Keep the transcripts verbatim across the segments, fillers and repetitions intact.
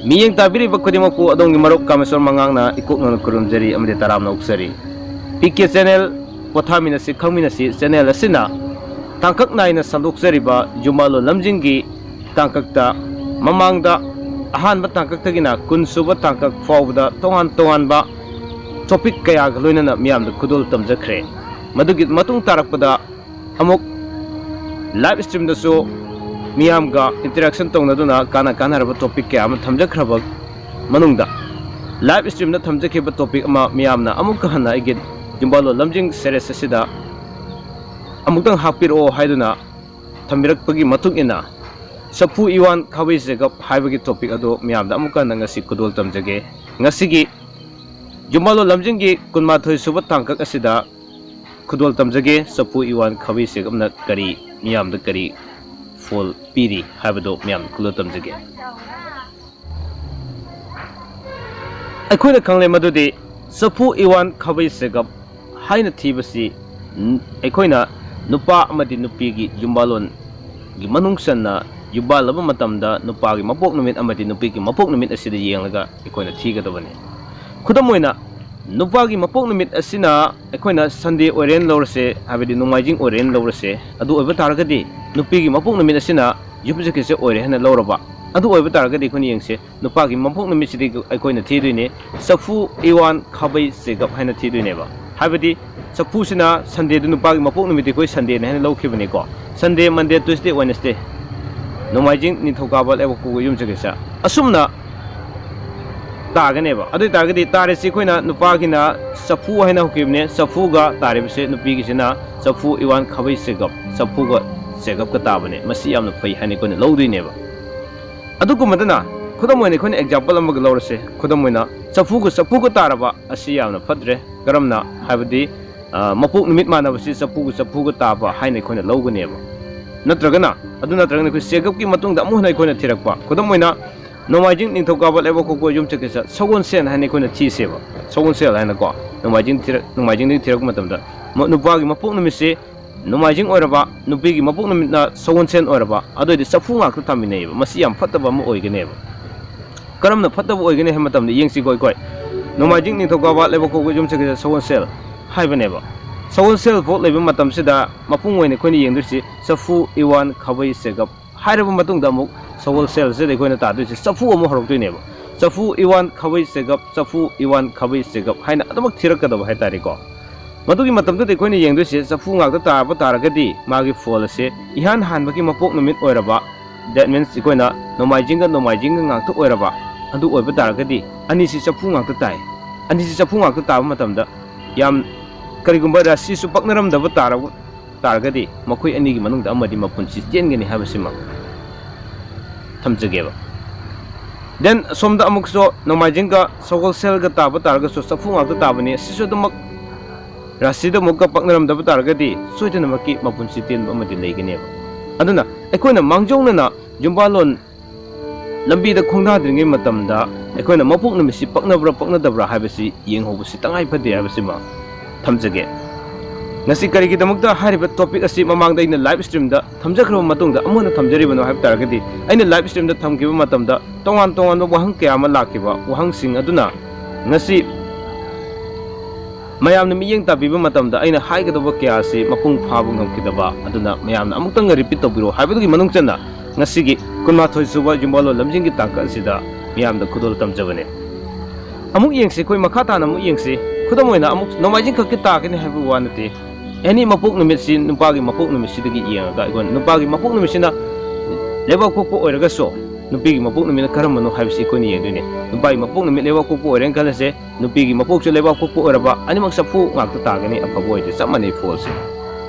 ꯃꯤꯠꯌꯦꯡ ꯇꯥꯕꯤꯔꯤꯕ ꯈꯨꯗꯤꯡꯃꯛꯄꯨ ꯑꯗꯣꯝꯒꯤ ꯃꯔꯨꯞ ꯀꯥꯃꯦꯁꯣꯔ ꯃꯉꯥꯡꯅ ꯏꯀꯣꯛꯅꯅ ꯈꯨꯔꯨꯝꯖꯔꯤ ꯑꯃꯗꯤ ꯇꯔꯥꯝꯅ ꯑꯣꯛꯆꯔꯤ꯫ ꯄꯤ ꯀꯦ ꯆꯦꯅꯦꯜ, ꯄꯣꯊꯥꯃꯤꯟꯅꯁꯤ ꯈꯪꯃꯤꯟꯅꯁꯤ ꯆꯦꯅꯦꯜ ꯑꯁꯤꯅ ꯇꯥꯡꯀꯛ ꯅꯥꯏꯅ ꯁꯟꯗꯣꯛꯆꯔꯤꯕ ꯌꯨꯝꯕꯥꯂꯣꯟ ꯂꯝꯖꯤꯡꯒꯤ ꯇꯥꯡꯀꯛꯇ, ꯃꯃꯥꯡꯗ ꯑꯍꯥꯟꯕ ꯇꯥꯡꯀꯛꯇꯒꯤꯅ ꯀꯨꯟ ꯁꯨꯕ ꯇꯥꯡꯀꯛ ꯐꯥꯎꯕꯗ ꯇꯣꯉꯥꯟ ꯇꯣꯉꯥꯟꯕ ꯇꯣꯄꯤꯛ ꯀꯌꯥꯒ ꯂꯣꯏꯅꯅ ꯃꯤꯌꯥꯝꯗ ꯈꯨꯗꯣꯜ ꯇꯝꯖꯈ꯭ꯔꯦ꯫ ꯃꯗꯨꯒꯤ ꯃꯇꯨꯡ ꯇꯥꯔꯛꯄꯗ ꯑꯃꯨꯛ ꯂꯥꯏꯚ ꯁ꯭ꯇ꯭ꯔꯤꯝꯗꯁꯨ ꯃꯤꯌꯥꯝꯒ ꯏꯟꯇꯔꯦꯛꯁꯟ ꯇꯧꯅꯗꯨꯅ ꯀꯥꯟꯅ ꯀꯥꯟꯅꯔꯕ ꯇꯣꯄꯤꯛ ꯀꯌꯥ ꯑꯃ ꯊꯝꯖꯈ꯭ꯔꯕ ꯃꯅꯨꯡꯗ, ꯂꯥꯏꯚ ꯁ꯭ꯇ꯭ꯔꯤꯝꯗ ꯊꯝꯖꯈꯤꯕ ꯇꯣꯄꯤꯛ ꯑꯃ ꯃꯤꯌꯥꯝꯅ ꯑꯃꯨꯛꯀ ꯍꯟꯅ ꯑꯩꯒꯤ ꯌꯨꯝꯕꯥꯂꯣꯟ ꯂꯝꯖꯤꯡ ꯁꯦꯔꯤꯁ ꯑꯁꯤꯗ ꯑꯃꯨꯛꯇꯪ ꯍꯥꯞꯄꯤꯔꯛꯑꯣ ꯍꯥꯏꯗꯨꯅ ꯊꯝꯕꯤꯔꯛꯄꯒꯤ ꯃꯇꯨꯡ ꯏꯟꯅ, ꯆꯐꯨ ꯏꯋꯥꯟ ꯈꯥꯕꯩ ꯆꯦꯒꯞ ꯍꯥꯏꯕꯒꯤ ꯇꯣꯄꯤꯛ ꯑꯗꯨ ꯃꯤꯌꯥꯝꯗ ꯑꯃꯨꯛꯀ ꯍꯟꯅ ꯉꯁꯤ ꯈꯨꯗꯣꯜ ꯇꯝꯖꯒꯦ꯫ ꯉꯁꯤꯒꯤ ꯌꯨꯝꯕꯥꯂꯣꯟ ꯂꯝꯖꯤꯡꯒꯤ ꯀꯨꯟꯃꯥꯊꯣꯏ ꯁꯨꯕ ꯇꯥꯡꯀꯛ ꯑꯁꯤꯗ ꯈꯨꯗꯣꯜ ꯇꯝꯖꯒꯦ꯫ ꯆꯐꯨ ꯏꯋꯥꯟ ꯈꯥꯕꯩ ꯆꯦꯒꯞꯅ ꯀꯔꯤ, ꯃꯤꯌꯥꯝꯗ ꯀꯔꯤ ꯐꯣꯜ ꯄꯤꯔꯤ ꯍꯥꯏꯕꯗꯨ ꯃꯤꯌꯥꯝꯗ ꯈꯨꯗꯣꯜ ꯇꯝꯖꯒꯦ꯫ ꯑꯩꯈꯣꯏꯅ ꯈꯪꯂꯦ ꯃꯗꯨꯗꯤ ꯆꯐꯨ ꯏꯋꯥꯟ ꯈꯥꯕꯩ ꯆꯦꯒꯞ ꯍꯥꯏꯅ ꯊꯤꯕꯁꯤ, ꯎꯝ, ꯑꯩꯈꯣꯏꯅ ꯅꯨꯄꯥ ꯑꯃꯗꯤ ꯅꯨꯄꯤꯒꯤ ꯌꯨꯝꯕꯥꯂꯣꯟꯒꯤ ꯃꯅꯨꯡ ꯆꯟꯅ ꯌꯨꯝꯕꯥꯜꯂꯕ ꯃꯇꯝꯗ ꯅꯨꯄꯥꯒꯤ ꯃꯄꯣꯛ ꯅꯨꯃꯤꯠ ꯑꯃꯗꯤ ꯅꯨꯄꯤꯒꯤ ꯃꯄꯣꯛ ꯅꯨꯃꯤꯠ ꯑꯁꯤꯗ ꯌꯦꯡꯂꯒ ꯑꯩꯈꯣꯏꯅ ꯊꯤꯒꯗꯕꯅꯤ꯫ ꯈꯨꯗꯝ ꯑꯣꯏꯅ, ꯅꯨꯄꯥꯒꯤ ꯃꯄꯣꯛ ꯅꯨꯃꯤꯠ ꯑꯁꯤꯅ ꯑꯩꯈꯣꯏꯅ ꯁꯟꯗꯦ ꯑꯣꯏꯔꯦꯅ ꯂꯧꯔꯁꯦ, ꯍꯥꯏꯕꯗꯤ ꯅꯣꯡꯃꯥꯏꯖꯤꯡ ꯑꯣꯏꯔꯦꯅ ꯂꯧꯔꯁꯦ, ꯑꯗꯨ ꯑꯣꯏꯕ ꯇꯥꯔꯒꯗꯤ ꯅꯨꯄꯤꯒꯤ ꯃꯄꯣꯛ ꯅꯨꯃꯤꯠ ꯑꯁꯤꯅ ꯌꯨꯝꯁꯀꯩꯁ ꯑꯣꯏꯔꯦ ꯍꯥꯏꯅ ꯂꯧꯔꯕ, ꯑꯗꯨ ꯑꯣꯏꯕ ꯇꯥꯔꯒꯗꯤ ꯑꯩꯈꯣꯏꯅ ꯌꯦꯡꯁꯦ, ꯅꯨꯄꯥꯒꯤ ꯃꯄꯣꯛ ꯅꯨꯃꯤꯠꯁꯤꯗꯤ ꯑꯩꯈꯣꯏꯅ ꯊꯤꯗꯣꯏꯅꯦ ꯆꯐꯨ ꯏꯋꯥꯟ ꯈꯥꯕꯩ ꯆꯦꯒꯞ ꯍꯥꯏꯅ ꯊꯤꯗꯣꯏꯅꯦꯕ꯫ ꯍꯥꯏꯕꯗꯤ ꯆꯐꯨꯁꯤꯅ ꯁꯟꯗꯦꯗꯨ ꯅꯨꯄꯥꯒꯤ ꯃꯄꯣꯛ ꯅꯨꯃꯤꯠꯇꯤ ꯑꯩꯈꯣꯏ ꯁꯟꯗꯦꯅ ꯍꯥꯏꯅ ꯂꯧꯈꯤꯕꯅꯤꯀꯣ꯫ ꯁꯟꯗꯦ, ꯃꯟꯗꯦ, ꯇ꯭ꯌꯨꯁꯗꯦ, ꯋꯦꯅꯁꯗꯦ, ꯅꯣꯡꯃꯥꯏꯖꯤꯡ, ꯅꯤꯡꯊꯧꯀꯥꯕ, ꯂꯩꯕꯥꯛꯄꯣꯛꯄ, ꯌꯨꯝꯁꯀꯩꯁ, ꯑꯁꯨꯝꯅ ꯇꯥꯒꯅꯦꯕ꯫ ꯑꯗꯨ ꯑꯣꯏ ꯇꯥꯔꯒꯗꯤ ꯇꯥꯔꯤꯁꯤ ꯑꯩꯈꯣꯏꯅ ꯅꯨꯄꯥꯒꯤꯅ ꯆꯐꯨ ꯍꯥꯏꯅ ꯍꯧꯈꯤꯕꯅꯦ, ꯆꯐꯨꯒ ꯇꯥꯔꯤꯕꯁꯦ ꯅꯨꯄꯤꯒꯤꯁꯤꯅ ꯆꯐꯨ ꯏꯋꯥꯟ ꯈꯥꯕꯩ ꯆꯦꯒꯞ, ꯆꯐꯨꯒ ꯆꯦꯒꯞꯀ ꯇꯥꯕꯅꯦ꯫ ꯃꯁꯤ ꯌꯥꯝꯅ ꯐꯩ ꯍꯥꯏꯅ ꯑꯩꯈꯣꯏꯅ ꯂꯧꯗꯣꯏꯅꯦꯕ꯫ ꯑꯗꯨꯒꯨꯝꯕꯗꯅ ꯈꯨꯗꯝ ꯑꯣꯏꯅ ꯑꯩꯈꯣꯏꯅ ꯑꯦꯛꯖꯥꯝꯄꯜ ꯑꯃꯒ ꯂꯧꯔꯁꯦ꯫ ꯈꯨꯗꯝ ꯑꯣꯏꯅ ꯆꯐꯨꯒ ꯆꯐꯨꯒ ꯇꯥꯔꯕ ꯑꯁꯤ ꯌꯥꯝꯅ ꯐꯠꯇ꯭ꯔꯦ꯫ ꯀꯔꯝꯅ? ꯍꯥꯏꯕꯗꯤ, ꯑ, ꯃꯄꯣꯛ ꯅꯨꯃꯤꯠ ꯃꯥꯟꯅꯕꯁꯤ ꯆꯐꯨꯒ ꯆꯐꯨꯒ ꯇꯥꯕ ꯍꯥꯏꯅ ꯑꯩꯈꯣꯏꯅ ꯂꯧꯒꯅꯦꯕ꯫ ꯅꯠꯇ꯭ꯔꯒꯅ, ꯑꯗꯨ ꯅꯠꯇ꯭ꯔꯒꯅ ꯑꯩꯈꯣꯏ ꯆꯦꯒꯞꯀꯤ ꯃꯇꯨꯡꯗ ꯑꯃꯨꯛ ꯍꯟꯅ ꯑꯩꯈꯣꯏꯅ ꯊꯤꯔꯛꯄ꯫ ꯈꯨꯗꯝ ꯑꯣꯏꯅ, ꯅꯣꯡꯃꯥꯏꯖꯤꯡ, ꯅꯤꯡꯊꯧꯀꯥꯕ, ꯂꯩꯕꯥꯛꯄꯣꯛꯄ, ꯌꯨꯝꯁꯀꯩꯁ, ꯁꯒꯣꯜꯁꯦꯟ ꯍꯥꯏꯅ ꯑꯩꯈꯣꯏꯅ ꯊꯤꯁꯦꯕ꯫ ꯁꯒꯣꯜꯁꯦꯟ ꯍꯥꯏꯅꯀꯣ, ꯅꯣꯡꯃꯥꯏꯖꯤꯡ ꯊꯤꯔꯛ-, ꯅꯣꯡꯃꯥꯏꯖꯤꯡꯗꯒꯤ ꯊꯤꯔꯛꯄ ꯃꯇꯝꯗ, ꯃ-, ꯅꯨꯄꯥꯒꯤ ꯃꯄꯣꯛ ꯅꯨꯃꯤꯠꯁꯦ ꯅꯣꯡꯃꯥꯏꯖꯤꯡ ꯑꯣꯏꯔꯕ, ꯅꯨꯄꯤꯒꯤ ꯃꯄꯣꯛ ꯅꯨꯃꯤꯠꯅ ꯁꯒꯣꯜꯁꯦꯟ ꯑꯣꯏꯔꯕ, ꯑꯗꯨ ꯑꯣꯏꯔꯗꯤ ꯆꯐꯨ ꯉꯥꯛꯇ ꯇꯥꯃꯤꯟꯅꯩꯌꯦꯕ꯫ ꯃꯁꯤ ꯌꯥꯝ ꯐꯠꯇꯕ ꯑꯃ ꯑꯣꯏꯒꯅꯦꯕ꯫ ꯀꯔꯝꯅ ꯐꯠꯇꯕ ꯑꯣꯏꯒꯅꯤ ꯍꯥꯏꯕ ꯃꯇꯝꯗ ꯌꯦꯡꯁꯤꯀꯣ ꯑꯩꯈꯣꯏ꯫ ꯅꯣꯡꯃꯥꯏꯖꯤꯡ ꯅꯤꯡꯊꯧꯀꯥꯕ ꯂꯩꯕꯥꯛꯄꯣꯛꯄ ꯌꯨꯝꯁꯀꯩꯁ ꯁꯒꯣꯜꯁꯦꯜ ꯍꯥꯏꯕꯅꯦꯕ꯫ ꯁꯒꯣꯜꯁꯦꯜ ꯄꯣꯛ ꯂꯩꯕ ꯃꯇꯝꯁꯤꯗ ꯃꯄꯨꯡ ꯑꯣꯏꯅ ꯑꯩꯈꯣꯏꯅ ꯌꯦꯡꯗꯣꯏꯁꯤ ꯆꯐꯨ, ꯏꯋꯥꯟ, ꯈꯥꯕꯩ, ꯆꯦꯒꯞ ꯍꯥꯏꯔꯕ ꯃꯇꯨꯡꯗ ꯑꯃꯨꯛ ꯁꯒꯣꯜꯁꯦꯜꯁꯤꯗ ꯑꯩꯈꯣꯏꯅ ꯇꯥꯗꯣꯏꯁꯤ ꯆꯐꯨ ꯑꯃꯨꯛ ꯍꯧꯔꯛꯇꯣꯏꯅꯦꯕ꯫ ꯆꯐꯨ, ꯏꯋꯥꯟ, ꯈꯥꯕꯩ, ꯆꯦꯒꯞ, ꯆꯐꯨ, ꯏꯋꯥꯟ, ꯈꯥꯕꯩ, ꯆꯦꯒꯞ ꯍꯥꯏꯅ ꯑꯗꯨꯃꯛ ꯊꯤꯔꯛꯀꯗꯕ ꯍꯥꯏꯇꯥꯔꯦꯀꯣ꯫ ꯃꯗꯨꯒꯤ ꯃꯇꯝꯗꯨꯗ ꯑꯩꯈꯣꯏꯅ ꯌꯦꯡꯗꯣꯏꯁꯦ ꯆꯐꯨ ꯉꯥꯛꯇ ꯇꯥꯕ ꯇꯥꯔꯒꯗꯤ ꯃꯥꯒꯤ ꯐꯣꯜ ꯑꯁꯦ ꯏꯍꯥꯟ ꯍꯥꯟꯕꯒꯤ ꯃꯄꯣꯛ ꯅꯨꯃꯤꯠ ꯑꯣꯏꯔꯕ, that means ꯑꯩꯈꯣꯏꯅ ꯅꯣꯡꯃꯥꯏꯖꯤꯡꯒ ꯅꯣꯡꯃꯥꯏꯖꯤꯡꯒ ꯉꯥꯛꯇ ꯑꯣꯏꯔꯕ, ꯑꯗꯨ ꯑꯣꯏꯕ ꯇꯥꯔꯒꯗꯤ ꯑꯅꯤꯁꯤ ꯆꯐꯨ ꯉꯥꯛꯇ ꯇꯥꯏ꯫ ꯑꯅꯤꯁꯤ ꯆꯐꯨ ꯉꯥꯛꯇ ꯇꯥꯕ ꯃꯇꯝꯗ ꯌꯥꯝ, ꯀꯔꯤꯒꯨꯝꯕ ꯔꯥꯁꯤꯁꯨ ꯄꯛꯅꯔꯝꯗꯕ ꯇꯥꯔ-, ꯇꯥꯔꯒꯗꯤ ꯃꯈꯣꯏ ꯑꯅꯤꯒꯤ ꯃꯅꯨꯡꯗ ꯑꯃꯗꯤ ꯃꯄꯨꯟꯁꯤ ꯇꯦꯟꯒꯅꯤ ꯍꯥꯏꯕꯁꯤꯃ ꯊꯝꯖꯒꯦꯕ꯫ Then ꯁꯣꯝꯗ ꯑꯃꯨꯛꯁꯨ ꯅꯣꯡꯃꯥꯏꯖꯤꯡꯒ ꯁꯒꯣꯜꯁꯦꯜꯒ ꯇꯥꯕ ꯇꯥꯔꯒꯁꯨ ꯆꯐꯨ ꯉꯥꯛꯇ ꯇꯥꯕꯅꯤ꯫ ꯁꯤꯁꯨ ꯑꯗꯨꯃꯛ ꯔꯥꯁꯤꯗ ꯑꯃꯨꯛꯀ ꯄꯛꯅꯔꯝꯗꯕ ꯇꯥꯔꯒꯗꯤ ꯁꯣꯏꯗꯅꯃꯛꯀꯤ ꯃꯄꯨꯟꯁꯤ ꯇꯦꯟꯕ ꯑꯃꯗꯤ ꯂꯩꯒꯅꯦꯕ꯫ ꯑꯗꯨꯅ ꯑꯩꯈꯣꯏꯅ ꯃꯥꯡꯖꯧꯅꯅ ꯌꯨꯝꯕꯥꯜꯂꯣꯟ ꯂꯝꯕꯤꯗ ꯈꯣꯡꯗꯥꯗ꯭ꯔꯤꯉꯩ ꯃꯇꯝꯗ ꯑꯩꯈꯣꯏꯅ ꯃꯄꯣꯛ ꯅꯨꯃꯤꯠꯁꯤ ꯄꯛꯅꯕ꯭ꯔꯥ ꯄꯛꯅꯗꯕ꯭ꯔꯥ ꯍꯥꯏꯕꯁꯤ ꯌꯦꯡꯍꯧꯕꯁꯤ ꯇꯉꯥꯏ ꯐꯗꯦ ꯍꯥꯏꯕꯁꯤꯃ ꯊꯝꯖꯒꯦ꯫ ꯉꯁꯤ ꯀꯔꯤꯒꯤꯗꯃꯛꯇ ꯍꯥꯏꯔꯤꯕ topic ꯑꯁꯤ ꯃꯃꯥꯡꯗ ꯑꯩꯅ live streamꯗ ꯊꯝꯖꯈ꯭ꯔꯕ ꯃꯇꯨꯡꯗ ꯑꯃꯨꯛ ꯍꯟꯅ ꯊꯝꯖꯔꯤꯕꯅꯣ ꯍꯥꯏꯕ ꯇꯥꯔꯒꯗꯤ, ꯑꯩꯅ live streamꯗ ꯊꯝꯈꯤꯕ ꯃꯇꯝꯗ ꯇꯣꯉꯥꯟ ꯇꯣꯉꯥꯟꯕ ꯋꯥꯍꯪ ꯀꯌꯥ ꯑꯃ ꯂꯥꯛꯈꯤꯕ ꯋꯥꯍꯪꯁꯤꯡ ꯑꯗꯨꯅ ꯉꯁꯤ ꯃꯌꯥꯝꯅ ꯃꯤꯠꯌꯦꯡ ꯇꯥꯕꯤꯕ ꯃꯇꯝꯗ ꯑꯩꯅ ꯍꯥꯏꯒꯗꯕ ꯀꯌꯥ ꯑꯁꯤ ꯃꯄꯨꯡ ꯐꯥꯕ ꯉꯝꯈꯤꯗꯕ ꯑꯗꯨꯅ ꯃꯌꯥꯝꯅ ꯑꯃꯨꯛꯇꯪꯒ repeat ꯇꯧꯕꯤꯔꯣ ꯍꯥꯏꯕꯗꯨꯒꯤ ꯃꯅꯨꯡ ꯆꯟꯅ ꯉꯁꯤꯒꯤ ꯀꯨꯟꯃꯥꯊꯣꯏ ꯁꯨꯕ ꯌꯨꯝꯕꯥꯜꯂꯣꯟ ꯂꯝꯖꯤꯡꯒꯤ ꯇꯥꯡꯀꯛ ꯑꯁꯤꯗ ꯃꯤꯌꯥꯝꯗ ꯈꯨꯗꯣꯜ ꯇꯝꯖꯕꯅꯤ꯫ ꯑꯃꯨꯛ ꯌꯦꯡꯁꯤ, ꯑꯩꯈꯣꯏ ꯃꯈꯥ ꯇꯥꯅ ꯑꯃꯨꯛ ꯌꯦꯡꯁꯤ꯫ ꯈꯨꯗꯝ ꯑꯣꯏꯅ ꯑꯃꯨꯛ ꯅꯣꯡꯃꯥꯏꯖꯤꯡ ꯈꯛꯀꯤ ꯇꯥꯒꯅꯤ ꯍꯥꯏꯕ ꯋꯥ ꯅꯠꯇꯦ꯫ Any ꯃꯄꯣꯛ ꯅꯨꯃꯤꯠꯁꯤ ꯅꯨꯄꯥꯒꯤ ꯃꯄꯣꯛ ꯅꯨꯃꯤꯠꯁꯤꯗꯒꯤ ꯌꯦꯡꯉꯒ ꯑꯩꯈꯣꯏꯅ ꯅꯨꯄꯥꯒꯤ ꯃꯄꯣꯛ ꯅꯨꯃꯤꯠꯁꯤꯅ ꯂꯩꯕꯥꯛ ꯄꯣꯛꯄ ꯑꯣꯏꯔꯒꯁꯨ ꯅꯨꯄꯤꯒꯤ ꯃꯄꯣꯛ ꯅꯨꯃꯤꯠꯅ ꯀꯔꯝꯕꯅꯣ ꯍꯥꯏꯕꯁꯤ ꯑꯩꯈꯣꯏꯅ ꯌꯦꯡꯗꯣꯏꯅꯤ꯫ ꯅꯨꯄꯥꯒꯤ ꯃꯄꯣꯛ ꯅꯨꯃꯤꯠ ꯂꯩꯕꯥꯛ ꯄꯣꯛꯄ ꯑꯣꯏꯔꯦꯅ ꯈꯜꯂꯁꯦ, ꯅꯨꯄꯤꯒꯤ ꯃꯄꯣꯛꯁꯨ ꯂꯩꯕꯥꯛ ꯄꯣꯛꯄ ꯑꯣꯏꯔꯕ ꯑꯅꯤꯃꯛ ꯆꯐꯨ ꯉꯥꯛꯇ ꯇꯥꯒꯅꯤ, ꯑꯐꯕ ꯑꯣꯏꯗꯦ, ꯆꯞ ꯃꯥꯟꯅꯩ ꯐꯣꯜꯁꯦ꯫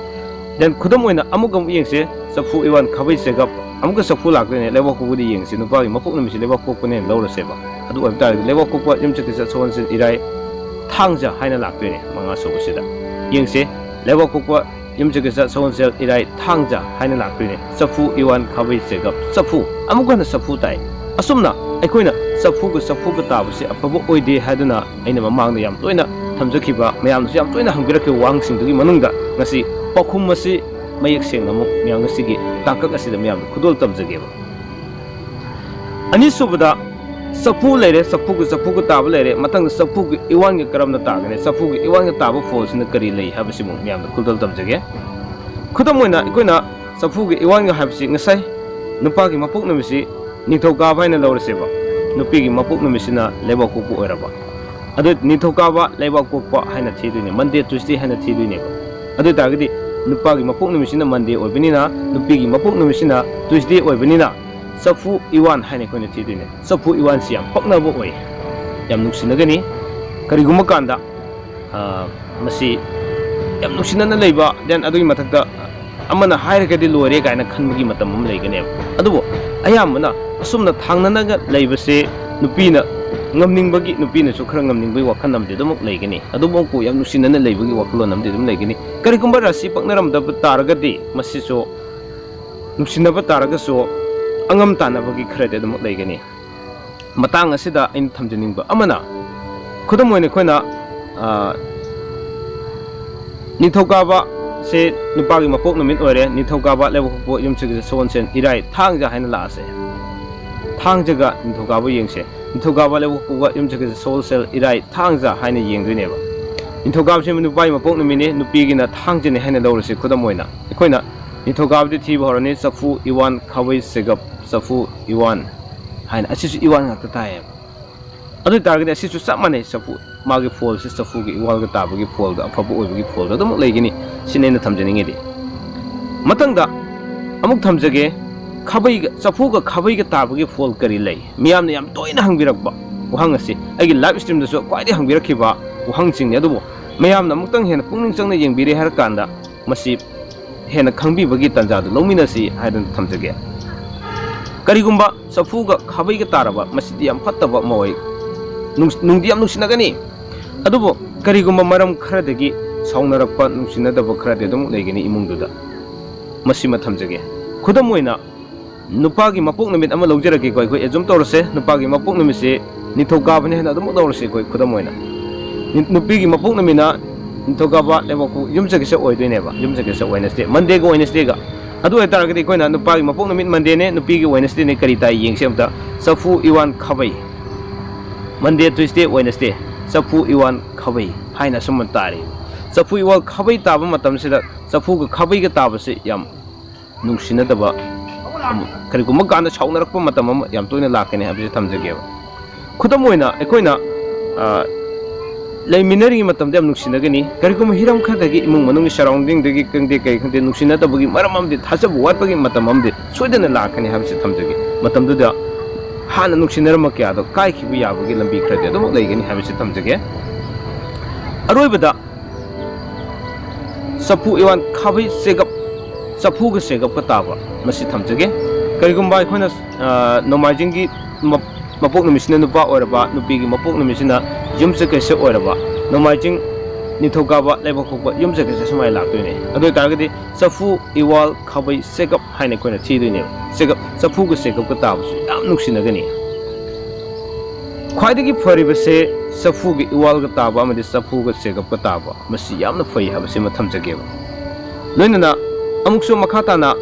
Then ꯈꯨꯗꯝ ꯑꯣꯏꯅ ꯑꯃꯨꯛ ꯑꯃꯨꯛ ꯌꯦꯡꯁꯦ, ꯆꯐꯨ, ꯏꯋꯥꯟ, ꯈꯥꯕꯩ, ꯆꯦꯒꯞ ꯑꯃꯨꯛꯀ ꯆꯐꯨ ꯂꯥꯛꯇꯣꯏꯅꯦ꯫ ꯂꯩꯕꯥꯛ ꯄꯣꯛꯄꯗꯤ ꯌꯦꯡꯁꯦ, ꯅꯨꯄꯥꯒꯤ ꯃꯄꯣꯛ ꯅꯨꯃꯤꯠꯁꯤ ꯂꯩꯕꯥꯛ ꯄꯣꯛꯄꯅꯦꯅ ꯂꯧꯔꯁꯦꯕ꯫ ꯑꯗꯨ ꯑꯣꯏꯕ ꯇꯥꯔꯒꯗꯤ ꯂꯩꯕꯥꯛ ꯄꯣꯛꯄ ꯌꯨꯝꯁꯀꯩꯁ ꯁꯒꯣꯜꯁꯦꯜ ꯏꯔꯥꯏ ꯊꯥꯡꯖ ꯍꯥꯏꯅ ꯂꯥꯛꯇꯣꯏꯅꯦ ꯃꯉꯥ ꯁꯨꯕꯁꯤꯗ꯫ ꯌꯦꯡꯁꯦ, ꯂꯩꯕꯥꯛ ꯄꯣꯛꯄ ꯌꯨꯝꯁꯀꯩꯁ ꯁꯒꯣꯜꯁꯦꯜ ꯏꯔꯥꯏ ꯊꯥꯡꯖ ꯍꯥꯏꯅ ꯂꯥꯛꯇꯣꯏꯅꯦ꯫ ꯆꯐꯨ, ꯏꯋꯥꯟ, ꯈꯥꯕꯩ, ꯆꯦꯒꯞ, ꯆꯐꯨ꯫ ꯑꯃꯨꯛ ꯍꯟꯅ ꯆꯐꯨ ꯇꯥꯏ꯫ ꯑꯁꯨꯝꯅ ꯑꯩꯈꯣꯏꯅ ꯆꯐꯨꯒ ꯆꯐꯨꯒ ꯇꯥꯕꯁꯤ ꯑꯐꯕ ꯑꯣꯏꯗꯦ ꯍꯥꯏꯗꯨꯅ ꯑꯩꯅ ꯃꯃꯥꯡꯗ ꯌꯥꯝ ꯇꯣꯏꯅ ꯊꯝꯖꯈꯤꯕ, ꯃꯌꯥꯝꯅꯁꯨ ꯌꯥꯝ ꯇꯣꯏꯅ ꯍꯪꯕꯤꯔꯛꯈꯤꯕ ꯋꯥꯍꯪꯁꯤꯡꯗꯨꯒꯤ ꯃꯅꯨꯡꯗ ꯉꯁꯤ ꯄꯥꯎꯈꯨꯝ ꯑꯁꯤ ꯃꯌꯦꯛ ꯁꯦꯡꯅ ꯑꯃꯨꯛ ꯃꯌꯥꯝ ꯉꯁꯤꯒꯤ ꯇꯥꯡꯀꯛ ꯑꯁꯤꯗ ꯃꯌꯥꯝꯗ ꯈꯨꯗꯣꯜ ꯇꯝꯖꯒꯦꯕ꯫ ꯑꯅꯤꯁꯨꯕꯗ, ꯆꯐꯨ ꯂꯩꯔꯦ, ꯆꯐꯨꯒ ꯆꯐꯨꯒ ꯇꯥꯕ ꯂꯩꯔꯦ꯫ ꯃꯊꯪꯗ ꯆꯐꯨꯒ ꯏꯋꯥꯟꯒ ꯀꯔꯝꯅ ꯇꯥꯒꯅꯤ? ꯆꯐꯨꯒ ꯏꯋꯥꯟꯒ ꯇꯥꯕ ꯐꯣꯜꯁꯤꯅ ꯀꯔꯤ ꯂꯩ ꯍꯥꯏꯕꯁꯤꯃꯨꯛ ꯃꯌꯥꯝꯗ ꯈꯨꯗꯣꯜ ꯇꯝꯖꯒꯦ꯫ ꯈꯨꯗꯝ ꯑꯣꯏꯅ, ꯑꯩꯈꯣꯏꯅ ꯆꯐꯨꯒ ꯏꯋꯥꯟꯒ ꯍꯥꯏꯕꯁꯤ ꯉꯁꯥꯏ ꯅꯨꯄꯥꯒꯤ ꯃꯄꯣꯛ ꯅꯨꯃꯤꯠꯁꯤ ꯅꯤꯡꯊꯧꯀꯥꯕ ꯍꯥꯏꯅ ꯂꯧꯔꯁꯦꯕ, ꯅꯨꯄꯤꯒꯤ ꯃꯄꯣꯛ ꯅꯨꯃꯤꯠꯁꯤꯅ ꯂꯩꯕꯥꯛꯄꯣꯛꯄ ꯑꯣꯏꯔꯕ, ꯑꯗꯨ ꯅꯤꯡꯊꯧꯀꯥꯕ ꯂꯩꯕꯥꯛꯄꯣꯛꯄ ꯍꯥꯏꯅ ꯊꯤꯗꯣꯏꯅꯦ, ꯃꯟꯗꯦ ꯇ꯭ꯌꯨꯁꯗꯦ ꯍꯥꯏꯅ ꯊꯤꯗꯣꯏꯅꯦꯕ꯫ ꯑꯗꯨ ꯑꯣꯏꯇꯥꯔꯒꯗꯤ ꯅꯨꯄꯥꯒꯤ ꯃꯄꯣꯛ ꯅꯨꯃꯤꯠꯁꯤꯅ ꯃꯟꯗꯦ ꯑꯣꯏꯕꯅꯤꯅ, ꯅꯨꯄꯤꯒꯤ ꯃꯄꯣꯛ ꯅꯨꯃꯤꯠꯁꯤꯅ ꯇ꯭ꯌꯨꯁꯗꯦ ꯑꯣꯏꯕꯅꯤꯅ, ꯆꯐꯨ ꯏꯋꯥꯟ ꯍꯥꯏꯅ ꯑꯩꯈꯣꯏꯅ ꯊꯤꯗꯣꯏꯅꯦ꯫ ꯆꯐꯨ ꯏꯋꯥꯟꯁꯤ ꯌꯥꯝ ꯄꯛꯅꯕ ꯑꯣꯏ, ꯌꯥꯝ ꯅꯨꯡꯁꯤꯅꯒꯅꯤ꯫ ꯀꯔꯤꯒꯨꯝꯕ ꯀꯥꯟꯗ, ꯑ, ꯃꯁꯤ ꯌꯥꯝ ꯅꯨꯡꯁꯤꯅꯅ ꯂꯩꯕ, then ꯑꯗꯨꯒꯤ ꯃꯊꯛꯇ ꯑꯃꯅ ꯍꯥꯏꯔꯒꯗꯤ ꯂꯣꯏꯔꯦ ꯀꯥꯏꯅ ꯈꯟꯕꯒꯤ ꯃꯇꯝ ꯑꯃ ꯂꯩꯒꯅꯦꯕ꯫ ꯑꯗꯨꯕꯨ ꯑꯌꯥꯝꯕꯅ ꯑꯁꯨꯝꯅ ꯊꯥꯡꯅꯅꯒ ꯂꯩꯕꯁꯦ ꯅꯨꯄꯤꯅ ꯉꯝꯅꯤꯡꯕꯒꯤ, ꯅꯨꯄꯤꯅꯁꯨ ꯈꯔ ꯉꯝꯅꯤꯡꯕꯒꯤ ꯋꯥꯈꯜ ꯑꯃꯗꯤ ꯑꯗꯨꯃꯛ ꯂꯩꯒꯅꯤ꯫ ꯑꯗꯨꯃꯛꯄꯨ ꯌꯥꯝ ꯅꯨꯡꯁꯤꯅꯅ ꯂꯩꯕꯒꯤ ꯋꯥꯈꯜꯂꯣꯟ ꯑꯃꯗꯤ ꯑꯗꯨꯝ ꯂꯩꯒꯅꯤ꯫ ꯀꯔꯤꯒꯨꯝꯕ ꯔꯥꯁꯤ ꯄꯛꯅꯔꯝꯗꯕ ꯇꯥꯔꯒꯗꯤ ꯃꯁꯤꯁꯨ ꯅꯨꯡꯁꯤꯅꯕ ꯇꯥꯔꯒꯁꯨ ꯑꯉꯝ ꯇꯥꯟꯅꯕꯒꯤ ꯈꯔꯗꯤ ꯑꯗꯨꯃꯛ ꯂꯩꯒꯅꯤ꯫ ꯃꯇꯥꯡ ꯑꯁꯤꯗ ꯑꯩꯅ ꯊꯝꯖꯅꯤꯡꯕ ꯑꯃꯅ, ꯈꯨꯗꯝ ꯑꯣꯏꯅ ꯑꯩꯈꯣꯏꯅ, ꯑ, ꯅꯤꯡꯊꯧꯀꯥꯕꯁꯦ ꯅꯨꯄꯥꯒꯤ ꯃꯄꯣꯛ ꯅꯨꯃꯤꯠ ꯑꯣꯏꯔꯦ, ꯅꯤꯡꯊꯧꯀꯥꯕ ꯂꯩꯕꯥꯛꯄꯣꯛꯄ ꯌꯨꯝꯁꯀꯩꯁ ꯁꯒꯣꯜꯁꯦꯟ ꯏꯔꯥꯏ ꯊꯥꯡꯖ ꯍꯥꯏꯅ ꯂꯥꯛꯑꯁꯦ꯫ ꯊꯥꯡꯖꯒ ꯅꯤꯡꯊꯧꯀꯥꯕ ꯌꯦꯡꯁꯦ꯫ ꯅꯤꯡꯊꯧꯀꯥꯕ ꯂꯩꯕꯥꯛꯄꯣꯛꯄ ꯌꯨꯝꯁꯀꯩꯁ ꯁꯒꯣꯜꯁꯦꯟ ꯏꯔꯥꯏ ꯊꯥꯡꯖ ꯍꯥꯏꯅ ꯌꯦꯡꯗꯣꯏꯅꯦꯕ꯫ ꯅꯤꯡꯊꯧꯀꯥꯕꯁꯤ ꯅꯨꯄꯥꯒꯤ ꯃꯄꯣꯛ ꯅꯨꯃꯤꯠꯅꯤ, ꯅꯨꯄꯤꯒꯤꯅ ꯊꯥꯡꯖꯅꯤ ꯍꯥꯏꯅ ꯂꯧꯔꯁꯤ꯫ ꯈꯨꯗꯝ ꯑꯣꯏꯅ ꯑꯩꯈꯣꯏꯅ ꯅꯤꯡꯊꯧꯀꯥꯕꯗꯤ ꯊꯤꯕ ꯍꯧꯔꯅꯤ, ꯆꯐꯨ ꯏꯋꯥꯟ, ꯈꯥꯕꯩ ꯆꯦꯒꯞ, ꯆꯐꯨ ꯏꯋꯥꯟ ꯍꯥꯏꯅ, ꯑꯁꯤꯁꯨ ꯏꯋꯥꯟ ꯉꯥꯛꯇ ꯇꯥꯏꯌꯦꯕ꯫ ꯑꯗꯨ ꯑꯣꯏ ꯇꯥꯔꯒꯗꯤ ꯑꯁꯤꯁꯨ ꯆꯞ ꯃꯥꯟꯅꯩ, ꯆꯐꯨ, ꯃꯥꯒꯤ ꯐꯣꯜꯁꯦ ꯆꯐꯨꯒ ꯏꯋꯥꯜꯒ ꯇꯥꯕꯒꯤ ꯐꯣꯜꯗ, ꯑꯐꯕ ꯑꯣꯏꯕꯒꯤ ꯐꯣꯜꯗ ꯑꯗꯨꯃꯛ ꯂꯩꯒꯅꯤ꯫ ꯁꯤꯅꯤ ꯑꯩꯅ ꯊꯝꯖꯅꯤꯡꯉꯤꯗꯤ꯫ ꯃꯊꯪꯗ ꯑꯃꯨꯛ ꯊꯝꯖꯒꯦ, ꯈꯥꯕꯩꯒ, ꯆꯐꯨꯒ ꯈꯥꯕꯩꯒ ꯇꯥꯕꯒꯤ ꯐꯣꯜ ꯀꯔꯤ ꯂꯩ? ꯃꯤꯌꯥꯝꯅ ꯌꯥꯝ ꯇꯣꯏꯅ ꯍꯪꯕꯤꯔꯛꯄ ꯋꯥꯍꯪ ꯑꯁꯤ, ꯑꯩꯒꯤ ꯂꯥꯏꯚ ꯁ꯭ꯇ꯭ꯔꯤꯝꯗꯁꯨ ꯈ꯭ꯋꯥꯏꯗꯒꯤ ꯍꯪꯕꯤꯔꯛꯈꯤꯕ ꯋꯥꯍꯪꯁꯤꯡꯅꯤ꯫ ꯑꯗꯨꯕꯨ ꯃꯌꯥꯝꯅ ꯑꯃꯨꯛꯇꯪ ꯍꯦꯟꯅ ꯄꯨꯛꯅꯤꯡ ꯆꯪꯅ ꯌꯦꯡꯕꯤꯔꯦ ꯍꯥꯏꯔ ꯀꯥꯟꯗ ꯃꯁꯤ ꯍꯦꯟꯅ ꯈꯪꯕꯤꯕꯒꯤ ꯇꯥꯟꯖꯥꯗꯨ ꯂꯧꯃꯤꯟꯅꯁꯤ ꯍꯥꯏꯗꯨꯅ ꯊꯝꯖꯒꯦ꯫ ꯀꯔꯤꯒꯨꯝꯕ ꯆꯐꯨꯒ ꯈꯥꯕꯩꯒ ꯇꯥꯔꯕ, ꯃꯁꯤꯗꯤ ꯌꯥꯝ ꯐꯠꯇꯕ ꯑꯃ ꯑꯣꯏ꯫ ꯅꯨꯡ-, ꯅꯨꯡꯗꯤ ꯌꯥꯝ ꯅꯨꯡꯁꯤꯅꯒꯅꯤ, ꯑꯗꯨꯕꯨ ꯀꯔꯤꯒꯨꯝꯕ ꯃꯔꯝ ꯈꯔꯗꯒꯤ ꯁꯥꯎꯅꯔꯛꯄ, ꯅꯨꯡꯁꯤꯅꯗꯕ ꯈꯔꯗꯤ ꯑꯗꯨꯝ ꯂꯩꯒꯅꯤ ꯏꯃꯨꯡꯗꯨꯗ꯫ ꯃꯁꯤꯃ ꯊꯝꯖꯒꯦ꯫ ꯈꯨꯗꯝ ꯑꯣꯏꯅ, ꯅꯨꯄꯥꯒꯤ ꯃꯄꯣꯛ ꯅꯨꯃꯤꯠ ꯑꯃ ꯂꯧꯖꯔꯒꯦꯀꯣ, ꯑꯩꯈꯣꯏ ꯑꯦꯖꯨꯝ ꯇꯧꯔꯁꯦ, ꯅꯨꯄꯥꯒꯤ ꯃꯄꯣꯛ ꯅꯨꯃꯤꯠꯁꯤ ꯅꯤꯡꯊꯧꯀꯥꯕꯅꯤ ꯍꯥꯏꯅ ꯑꯗꯨꯃꯛ ꯂꯧꯔꯁꯤ ꯑꯩꯈꯣꯏ, ꯈꯨꯗꯝ ꯑꯣꯏꯅ꯫ ꯅꯤ-, ꯅꯨꯄꯤꯒꯤ ꯃꯄꯣꯛ ꯅꯨꯃꯤꯠꯅ ꯅꯤꯡꯊꯧꯀꯥꯕ ꯂꯩꯕꯥꯛꯄꯣꯛꯄ ꯌꯨꯝꯁꯀꯩꯁ ꯑꯣꯏꯗꯣꯏꯅꯦꯕ, ꯌꯨꯝꯁꯀꯩꯁ ꯋꯦꯅꯁꯗꯦ, ꯃꯟꯗꯦꯒ ꯋꯦꯅꯁꯗꯦꯒ꯫ ꯑꯗꯨ ꯑꯣꯏꯇꯥꯔꯒꯗꯤ ꯑꯩꯈꯣꯏꯅ ꯅꯨꯄꯥꯒꯤ ꯃꯄꯣꯛ ꯅꯨꯃꯤꯠ Mondayꯅꯦ, ꯅꯨꯄꯤꯒꯤ Wednesdayꯅꯦ, ꯀꯔꯤ ꯇꯥꯏ ꯌꯦꯡꯁꯤ ꯑꯝꯇ꯫ ꯆꯐꯨ ꯏꯋꯥꯟ ꯈꯥꯕꯩ꯫ Monday, Tuesday, Wednesday, ꯆꯐꯨ ꯏꯋꯥꯟ ꯈꯥꯕꯩ ꯍꯥꯏꯅ ꯑꯁꯨꯝꯕ ꯇꯥꯔꯤ꯫ ꯆꯐꯨ ꯏꯋꯥꯜ ꯈꯥꯕꯩ ꯇꯥꯕ ꯃꯇꯝꯁꯤꯗ ꯆꯐꯨꯒ ꯈꯥꯕꯩꯒ ꯇꯥꯕꯁꯤ ꯌꯥꯝ ꯅꯨꯡꯁꯤꯅꯗꯕ, ꯀꯔꯤꯒꯨꯝꯕ ꯀꯥꯟꯗ ꯁꯥꯎꯅꯔꯛꯄ ꯃꯇꯝ ꯑꯃ ꯌꯥꯝ ꯇꯣꯏꯅ ꯂꯥꯛꯀꯅꯤ ꯍꯥꯏꯕꯁꯤ ꯊꯝꯖꯒꯦꯕ꯫ ꯈꯨꯗꯝ ꯑꯣꯏꯅ ꯑꯩꯈꯣꯏꯅ, ꯑ, ꯂꯩꯃꯤꯟꯅꯔꯤꯉꯩ ꯃꯇꯝꯗ ꯌꯥꯝ ꯅꯨꯡꯁꯤꯅꯒꯅꯤ꯫ ꯀꯔꯤꯒꯨꯝꯕ ꯍꯤꯔꯝ ꯈꯔꯗꯒꯤ, ꯏꯃꯨꯡ ꯃꯅꯨꯡꯒꯤ surroundingꯗꯒꯤ ꯈꯪꯗꯦ, ꯀꯩ ꯈꯪꯗꯦ, ꯅꯨꯡꯁꯤꯅꯗꯕꯒꯤ ꯃꯔꯝ ꯑꯃꯗꯤ, ꯊꯥꯖꯕ ꯋꯥꯠꯄꯒꯤ ꯃꯇꯝ ꯑꯃꯗꯤ ꯁꯣꯏꯗꯅ ꯂꯥꯛꯀꯅꯤ ꯍꯥꯏꯕꯁꯤ ꯊꯝꯖꯒꯦ꯫ ꯃꯇꯝꯗꯨꯗ ꯍꯥꯟꯅ ꯅꯨꯡꯁꯤꯅꯔꯝꯕ ꯀꯌꯥꯗꯣ ꯀꯥꯏꯈꯤꯕ ꯌꯥꯕꯒꯤ ꯂꯝꯕꯤ ꯈꯔꯗꯤ ꯑꯗꯨꯃꯛ ꯂꯩꯒꯅꯤ ꯍꯥꯏꯕꯁꯤ ꯊꯝꯖꯒꯦ꯫ ꯑꯔꯣꯏꯕꯗ ꯆꯐꯨ ꯏꯋꯥꯟ ꯈꯥꯕꯩ ꯆꯦꯒꯞ, ꯆꯐꯨꯒ ꯆꯦꯒꯞꯀ ꯇꯥꯕ ꯃꯁꯤ ꯊꯝꯖꯒꯦ꯫ ꯀꯔꯤꯒꯨꯝꯕ ꯑꯩꯈꯣꯏꯅ, ꯑ, ꯅꯣꯡꯃꯥꯏꯖꯤꯡꯒꯤ ꯃ-, ꯃꯄꯣꯛ ꯅꯨꯃꯤꯠꯁꯤꯅ ꯅꯨꯄꯥ ꯑꯣꯏꯔꯕ, ꯅꯨꯄꯤꯒꯤ ꯃꯄꯣꯛ ꯅꯨꯃꯤꯠꯁꯤꯅ ꯌꯨꯝꯁꯀꯩꯁ ꯑꯣꯏꯔꯕ, ꯅꯣꯡꯃꯥꯏꯖꯤꯡ, ꯅꯤꯡꯊꯧꯀꯥꯕ, ꯂꯩꯕꯥꯛꯄꯣꯛꯄ, ꯌꯨꯝꯁꯀꯩꯁ ꯁꯨꯃꯥꯏꯅ ꯂꯥꯛꯇꯣꯏꯅꯦ꯫ ꯑꯗꯨ ꯑꯣꯏꯇꯥꯔꯒꯗꯤ ꯆꯐꯨ ꯏꯋꯥꯜ ꯈꯥꯕꯩ ꯆꯦꯒꯞ ꯍꯥꯏꯅ ꯑꯩꯈꯣꯏꯅ ꯊꯤꯗꯣꯏꯅꯦꯕ꯫ ꯆꯦꯒꯞ, ꯆꯐꯨꯒ ꯆꯦꯒꯞꯀ ꯇꯥꯕꯁꯨ ꯌꯥꯝ ꯅꯨꯡꯁꯤꯅꯒꯅꯤ꯫ ꯈ꯭ꯋꯥꯏꯗꯒꯤ ꯐꯔꯤꯕꯁꯦ ꯆꯐꯨꯒ ꯏꯋꯥꯜꯒ ꯇꯥꯕ ꯑꯃꯗꯤ ꯆꯐꯨꯒ ꯆꯦꯒꯞꯀ ꯇꯥꯕ, ꯃꯁꯤ ꯌꯥꯝꯅ ꯐꯩ ꯍꯥꯏꯕꯁꯤꯃ ꯊꯝꯖꯒꯦꯕ꯫ ꯂꯣꯏꯅꯅ ꯑꯃꯨꯛꯁꯨ ꯃꯈꯥ ꯇꯥꯅ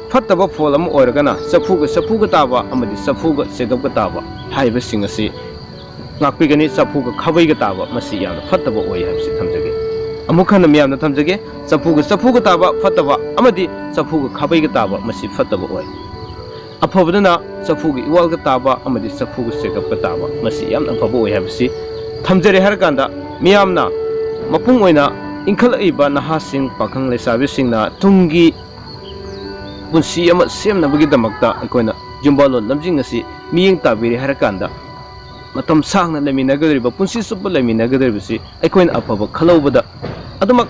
ꯐꯠꯇꯕ ꯐꯣꯜ ꯑꯃ ꯑꯣꯏꯔꯒꯅ ꯆꯐꯨꯒ ꯆꯐꯨꯒ ꯇꯥꯕ ꯑꯃꯗꯤ ꯆꯐꯨꯒ ꯆꯦꯒꯞꯀ ꯇꯥꯕ ꯍꯥꯏꯔꯤꯕꯁꯤꯡ ꯑꯁꯤ ꯉꯥꯛꯄꯤꯒꯅꯤ꯫ ꯆꯐꯨꯒ ꯈꯥꯕꯩꯒ ꯇꯥꯕ ꯃꯁꯤ ꯌꯥꯝꯅ ꯐꯠꯇꯕ ꯑꯣꯏ ꯍꯥꯏꯕꯁꯤ ꯊꯝꯖꯒꯦ꯫ ꯑꯃꯨꯛ ꯍꯟꯅ ꯃꯌꯥꯝꯅ ꯊꯝꯖꯒꯦ, ꯆꯐꯨꯒ ꯆꯐꯨꯒ ꯇꯥꯕ ꯐꯠꯇꯕ ꯑꯃꯗꯤ ꯆꯐꯨꯒ ꯈꯥꯕꯩꯒ ꯇꯥꯕ ꯃꯁꯤ ꯐꯠꯇꯕ ꯑꯣꯏ꯫ ꯑꯐꯕꯗꯅ ꯆꯐꯨꯒ ꯏꯋꯥꯜꯒ ꯇꯥꯕ ꯑꯃꯗꯤ ꯆꯐꯨꯒ ꯆꯦꯒꯞꯀ ꯇꯥꯕ, ꯃꯁꯤ ꯌꯥꯝꯅ ꯑꯐꯕ ꯑꯣꯏ ꯍꯥꯏꯕꯁꯤ ꯊꯝꯖꯔꯦ꯫ ꯍꯥꯏꯔꯀꯥꯟꯗ ꯃꯤꯌꯥꯝꯅ, ꯃꯄꯨꯡ ꯑꯣꯏꯅ ꯏꯟꯈꯠꯂꯛꯏꯕ ꯅꯍꯥꯁꯤꯡ, ꯄꯥꯈꯪ ꯂꯩꯁꯥꯕꯤꯁꯤꯡꯅ ꯇꯨꯡꯒꯤ ꯄꯨꯟꯁꯤ ꯑꯃ ꯁꯦꯝꯅꯕꯒꯤꯗꯃꯛꯇ ꯑꯩꯈꯣꯏꯅ ꯌꯨꯝꯕꯥꯂꯣꯟ ꯂꯝꯖꯤꯡ ꯑꯁꯤ ꯃꯤꯠꯌꯦꯡ ꯇꯥꯕꯤꯔꯦ ꯍꯥꯏꯔꯀꯥꯟꯗ, ꯃꯇꯝ ꯁꯥꯡꯅ ꯂꯩꯃꯤꯟꯅꯒꯗꯧꯔꯤꯕ, ꯄꯨꯟꯁꯤ ꯆꯨꯞꯄ ꯂꯩꯃꯤꯟꯅꯒꯗꯧꯔꯤꯕꯁꯤ ꯑꯩꯈꯣꯏꯅ ꯑꯐꯕ ꯈꯜꯍꯧꯕꯗ ꯑꯗꯨꯃꯛ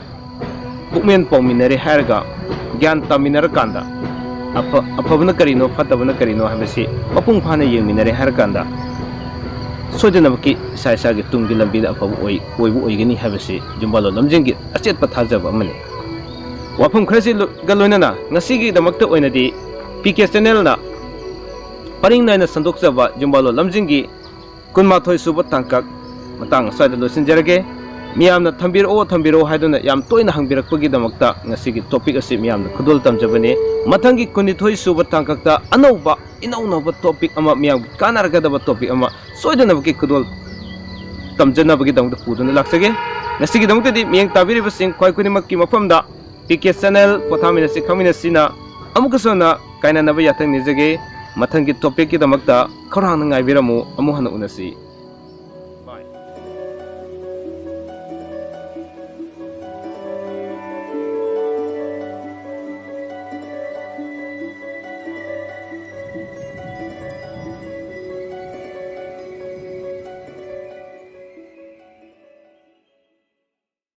ꯄꯨꯛꯃꯦꯟ ꯄꯥꯎꯃꯤꯟꯅꯔꯦ ꯍꯥꯏꯔꯒ, ꯒ꯭ꯌꯥꯟ ꯇꯥꯃꯤꯟꯅꯔꯀꯥꯟꯗ, ꯑꯐ-, ꯑꯐꯕꯅ ꯀꯔꯤꯅꯣ, ꯐꯠꯇꯕꯅ ꯀꯔꯤꯅꯣ ꯍꯥꯏꯕꯁꯤ ꯃꯄꯨꯡ ꯐꯥꯅ ꯌꯦꯡꯃꯤꯟꯅꯔꯦ ꯍꯥꯏꯔꯀꯥꯟꯗ, ꯁꯣꯏꯗꯅꯃꯛꯀꯤ ꯏꯁꯥ ꯏꯁꯥꯒꯤ ꯇꯨꯡꯒꯤ ꯂꯝꯕꯤꯗ ꯑꯐꯕ ꯑꯣꯏ-, ꯑꯣꯏꯕ ꯑꯣꯏꯒꯅꯤ ꯍꯥꯏꯕꯁꯤ ꯌꯨꯝꯕꯥꯂꯣꯟ ꯂꯝꯖꯤꯡꯒꯤ ꯑꯆꯦꯠꯄ ꯊꯥꯖꯕ ꯑꯃꯅꯤ꯫ ꯋꯥꯐꯝ ꯈꯔꯁꯤꯒ ꯂꯣꯏꯅꯅ ꯉꯁꯤꯒꯤꯗꯃꯛꯇ ꯑꯣꯏꯅꯗꯤ ꯄꯤ ꯀꯦ ꯆꯦꯅꯦꯜꯅ ꯄꯔꯤꯡ ꯅꯥꯏꯅ ꯁꯟꯗꯣꯛꯆꯕ ꯌꯨꯝꯕꯥꯂꯣꯟ ꯂꯝꯖꯤꯡꯒꯤ ꯀꯨꯟꯃꯥꯊꯣꯏ ꯁꯨꯕ ꯇꯥꯡꯀꯛ ꯃꯇꯥꯡ ꯑꯁ꯭ꯋꯥꯏꯗ ꯂꯣꯏꯁꯤꯟꯖꯔꯒꯦ꯫ ꯃꯤꯌꯥꯝꯅ ꯊꯝꯕꯤꯔꯛꯑꯣ, ꯊꯝꯕꯤꯔꯛꯑꯣ ꯍꯥꯏꯗꯨꯅ ꯌꯥꯝ ꯇꯣꯏꯅ ꯍꯪꯕꯤꯔꯛꯄꯒꯤꯗꯃꯛꯇ ꯉꯁꯤꯒꯤ topic ꯑꯁꯤ ꯃꯤꯌꯥꯝꯗ ꯈꯨꯗꯣꯜ ꯇꯝꯖꯕꯅꯤ꯫ ꯃꯊꯪꯒꯤ ꯀꯨꯟꯅꯤꯊꯣꯏ ꯁꯨꯕ ꯇꯥꯡꯀꯛꯇ ꯑꯅꯧꯕ, ꯏꯅꯧ ꯅꯧꯕ topic ꯑꯃ, ꯃꯤꯌꯥꯝꯒꯤ ꯀꯥꯟꯅꯔꯒꯗꯕ topic ꯑꯃ ꯁꯣꯏꯗꯅꯕꯒꯤ ꯈꯨꯗꯣꯜ ꯇꯝꯖꯅꯕꯒꯤꯗꯃꯛꯇ ꯄꯨꯗꯨꯅ ꯂꯥꯛꯆꯒꯦ꯫ ꯉꯁꯤꯒꯤꯗꯃꯛꯇꯗꯤ ꯃꯤꯠꯌꯦꯡ ꯇꯥꯕꯤꯔꯤꯕꯁꯤꯡ ꯈ꯭ꯋꯥꯏ ꯈꯨꯗꯤꯡꯃꯛꯀꯤ ꯃꯐꯝꯗ P K Channel ꯄꯣꯊꯥꯃꯤꯟꯅꯁꯤ ꯈꯪꯃꯤꯟꯅꯁꯤꯅ ꯑꯃꯨꯛꯀꯁꯨ ꯍꯟꯅ ꯀꯥꯏꯅꯅꯕ ꯌꯥꯊꯪ ꯅꯤꯖꯒꯦ꯫ ꯃꯊꯪꯒꯤ topicꯀꯤꯗꯃꯛꯇ ꯈꯧꯔꯥꯡꯅ ꯉꯥꯏꯕꯤꯔꯝꯃꯨ꯫ ꯑꯃꯨꯛ ꯍꯟꯅ ꯎꯅꯁꯤ꯫